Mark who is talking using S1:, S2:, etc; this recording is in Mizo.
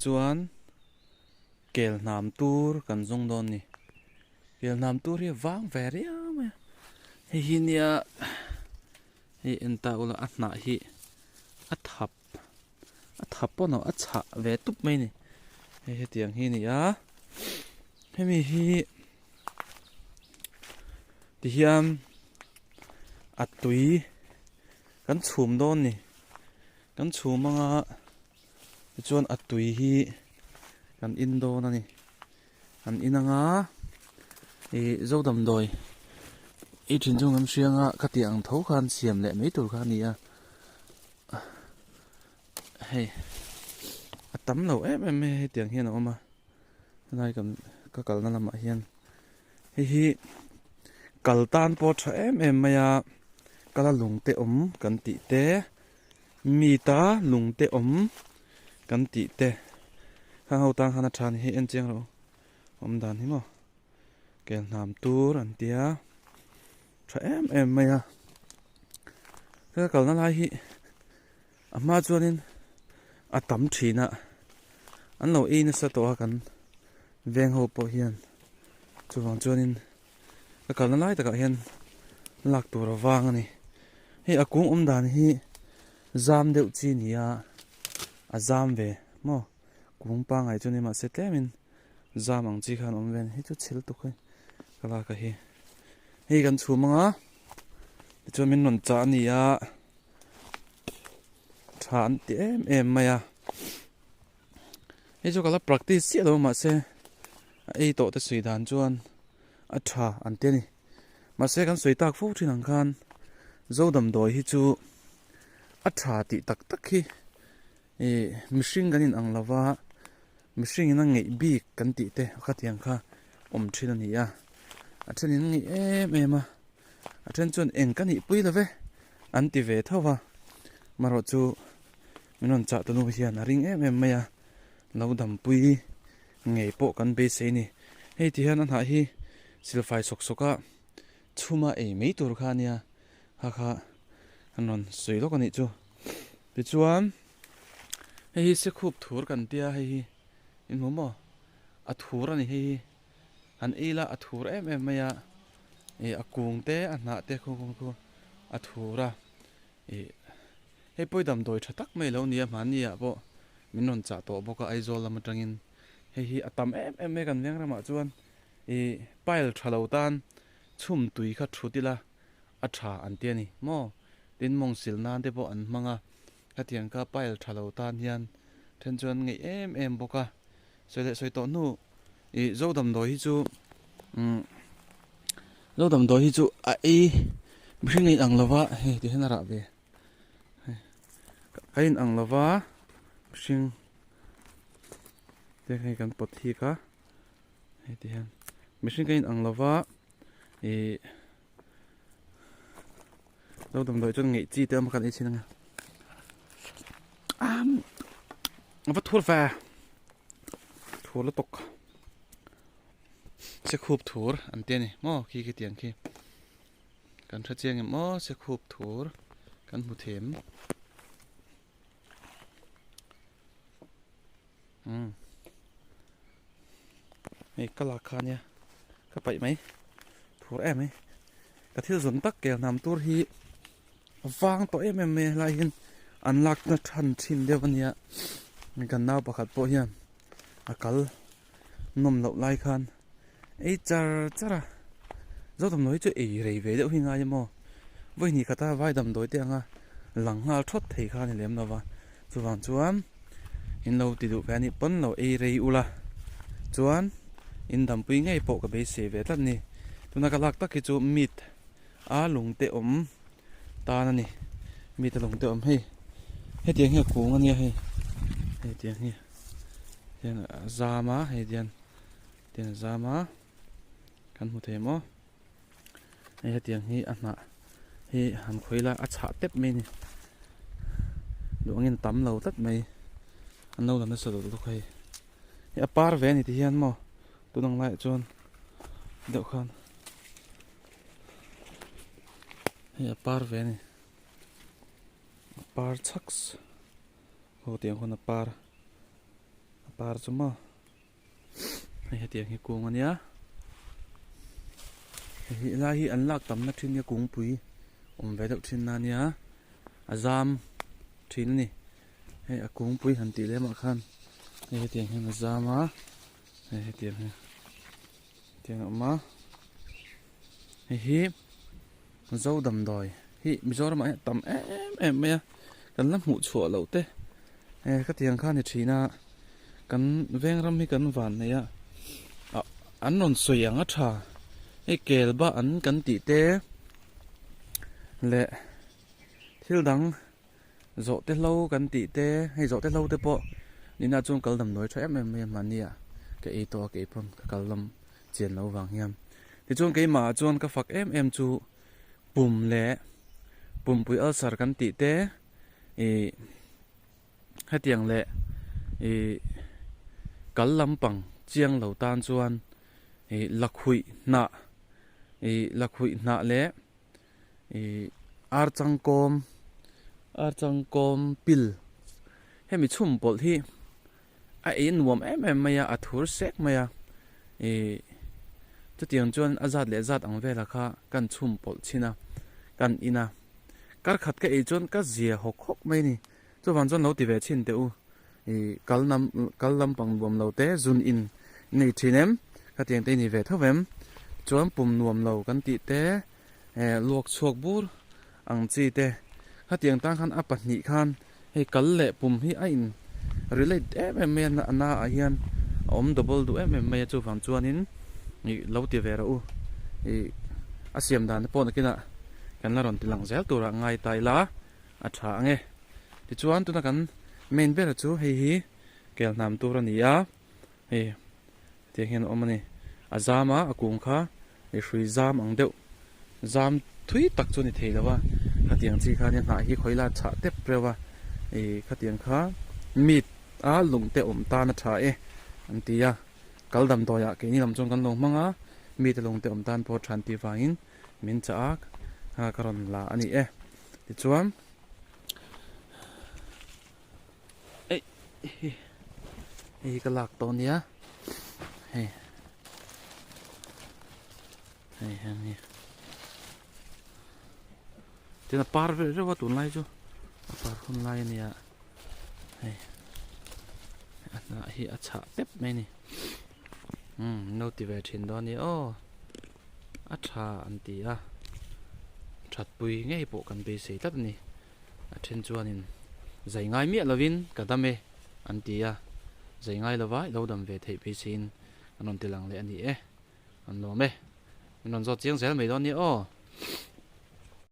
S1: chuan kel hnam tur kan zawng dawn a ni. Kel hnam tur hi a vang ve riau mai a, hei hi nia hei en ta ula a hnah hi a thap a thap pawh a chhah ve tup mai a ni. Hei hetiang hi a ni a, hemi hi tihian a tui kan chhum dawn a ni. Kan chhum anga tichuan a tui hi kan in dawn a ni. An in anga ih zo damdawi i thin chu ngam hrianga ka tih ang tho khan siam leh mai tur kha a ni a hei a tam lo em em mai a hetiang hian a awm a helai kan ka kalna lamah hian hei hi kal tan pawh a tha em em mai a kala lung te awm kan tih te. Meat a lung te awm kan tih te khang ho tan khan a tha ni hei en chiang rawh u awm dan hi maw kel hnam tur an tia tha em em mai a ka kalna lai hi a hma chuanin a tam thin a an lo ei nasa tawh a kan veng ho pawh hian chuvang chuanin ka kalna lai takah hian lak tur a vang a ni hei a kung awm dan hi zam deuh chi a ni a a zam ve maw kung pangngai chu a ni mahse tlemin zam ang chi khan a awm ve a ni hei chu chhil tuk hei ka lak a hi hei kan chhum ang a tichuan min rawn chah a ni a tha an ti em em mai a hei chu ka la practice chiah lo mahse a ei tawh te sawi dan chuan a tha an ti a ni mahse kan sawi tak fo thin ang khan zo damdawi hi chu a tha tih tak tak hi ih mihring kan in ang lo va mihring in a ngeih bik kan tih te khatiang kha awm thin a ni a a then in ngeih em em a a then chuan eng ka nih pui lo ve an ti ve tho va marawh chu min rawn chah tunu hian a ring em em mai a lo dampui ngei pawh kan beisei a ni. Hei ti hian a hnah hi silfai sawk sawk a chhuma ei mai tur kha a nia kha kha an rawn sawi lawk a nih chu. Tichuan hei hi sikhup thur kan tia hei hi in hmu maw a thur a ni hei hi han ei la a thur em em mai a ih a kung te a hnah te khu khu a thur a ih hei pawh hi damdawi tha tak mai lo nia hmanni ah pawh min rawn chah tawh bawk a Aizawl lam atangin hei hi a tam em em mai kan veng ramah chuan ih pile tha lo tan chhum tui kha thut ila a tha an ti a ni maw tin mawng sil nan te pawh an hmang a hetiang kha pile tha lo tan hian then chuan ngeih em em bawk a sawi leh sawi tawh hnu ih zo damdawi hi chu umm zo damdawi hi chu a ei mihring a inang lova hei ti hian a rah ve. A in ang lova mihring te hei kan pawt hik a hei ti hian mihring ka in ang lova ih lo damdawi chuan ngeih chi te awm a kan ei chhin ang a a va thur ve thur lutuk sikhup thur an ti a ni maw khi khi tiang khi. Kan hre chiang em aw sekhup thur kan hmu them umm hei ka lak kha ania ka paih mai thur em mai ka thil zawn tak kel hnam tur hi a vang tawh em em mai a helai hian an lak na than thin deuh ania kan nau pakhat pawh hian a kal nawm loh lai khan ei char char a zo damdawi chu ei rei ve deuh hi ngai emaw vawi hnih khata vai damdawi te anga lang nghal thawt thei kha a ni lem lova chuvang chuan in lo ti duh ve a nih pawn lo ei rei ula chuan in dampui ngei pawh ka beisei ve tlat a ni tuna ka lak tak hi chu meat a lung te awm tan a ni meat a lung te awm hei hetiang hi a kung a nia hei hetiang hi hian a zam a hei hian tiang a zam a kan hmu thei maw hei hetiang hi a hnah hi han khawi ila a chhah tep mai a ni duh angin a tam lo tlat mai an lo la nasa duh lutuk hei hei a par ve a ni ti hian maw tun ang laiah chuan deuh khan hei a par ve a ni a par chhaks ho tiang khawn a par. par chu maw hei hetiang hi kung ania hei lai hi an lak tamna thin nia kungpui awm ve deuh thin na ania a zam thin a ni hei a kungpui han tih lem ah khan hei hetiang hian a zam a hei hetiang hi hetiang a awm a hei hi zo damdawi hi Mizoram ah hian a tam em em mai a kan la hmuh chhuah loh te eh khatiang kha a ni thin a kan veng ram hi kan van nei a ah an rawn sawi ang a tha hei kel ba an kan tih te leh thil dang zawh te hlo kan tih te hei zawh te hlo te pawh nihna chuan kal damdawi tha em em mai a mahni ah ka ei tawh a keipawn ka kal lam chian loh vang hian tichuan keimah ah chuan ka fak em em chu pum leh pumpui ulcer kan tih te ih hetiang leh ih kal lampang chiang lo tan chuan ih lakhuih hnah ih lakhuih hnah leh ih ar changkawm ar changkawm pil hemi chhum pawlh hi a ei nuam em em mai a a thur sek mai a ih chutiang chuan a zat leh zat ang velah kha kan chhum pawlh chhin a kan in a kar khat ka ei chuan ka zia hawk hawk mai a ni chuvang chuan lo ti ve chhin teh u ih kal lam kal lampang nuam lo te zun in nei thin em khatiang te i ni ve tho em chuan pum nuam lo kan tih te eh luak chhuak bur ang chi te khatiang tan khan a pahnih khan hei kal leh pum hi a in relate em em mai a a na ah hian a awm double duh em em mai a chuvang chuanin ih lo ti ve rawh u ih a siam dan te pawh nakinah kan la rawn ti lang zel turah ngai ta ila a tha ang e tichuan tuna kan main ber chu hei hi kel hnam tur a ni a hei Tiang hian a awm a ni. A zam a, a kung kha i hrui zam ang deuh, zam thui tak chu a ni thei lo a, khatiang chi kha nia hnah hi khawi la chhah tep reuh a, ih khatiang kha meat a lung te awm tan a tha e an ti a, kal damdawi ah keini lam chuan kan lo hmang a, meat a lung te awm tan pawh a tha an tih vangin min chah a, ka rawn la a ni e. Tichuan. Eih hi hei hi ka lak tawh ania hei hei hian hi tin a par vel reuh a tunlai chu a par hun lai ania hei a hnah hi a chhah pep mai a ni umm no ti ve thin dawn a ni aw a tha an ti a thatpui ngei pawh kan beisei tlat a ni. A then chuanin zai ngai miah lovin ka dam e an ti a, zai ngai lova i lo dam ve theih phei siin an rawn ti lang leh a ni e, an lawm e. Min rawn zawt chiang zel mai dawn nia aw.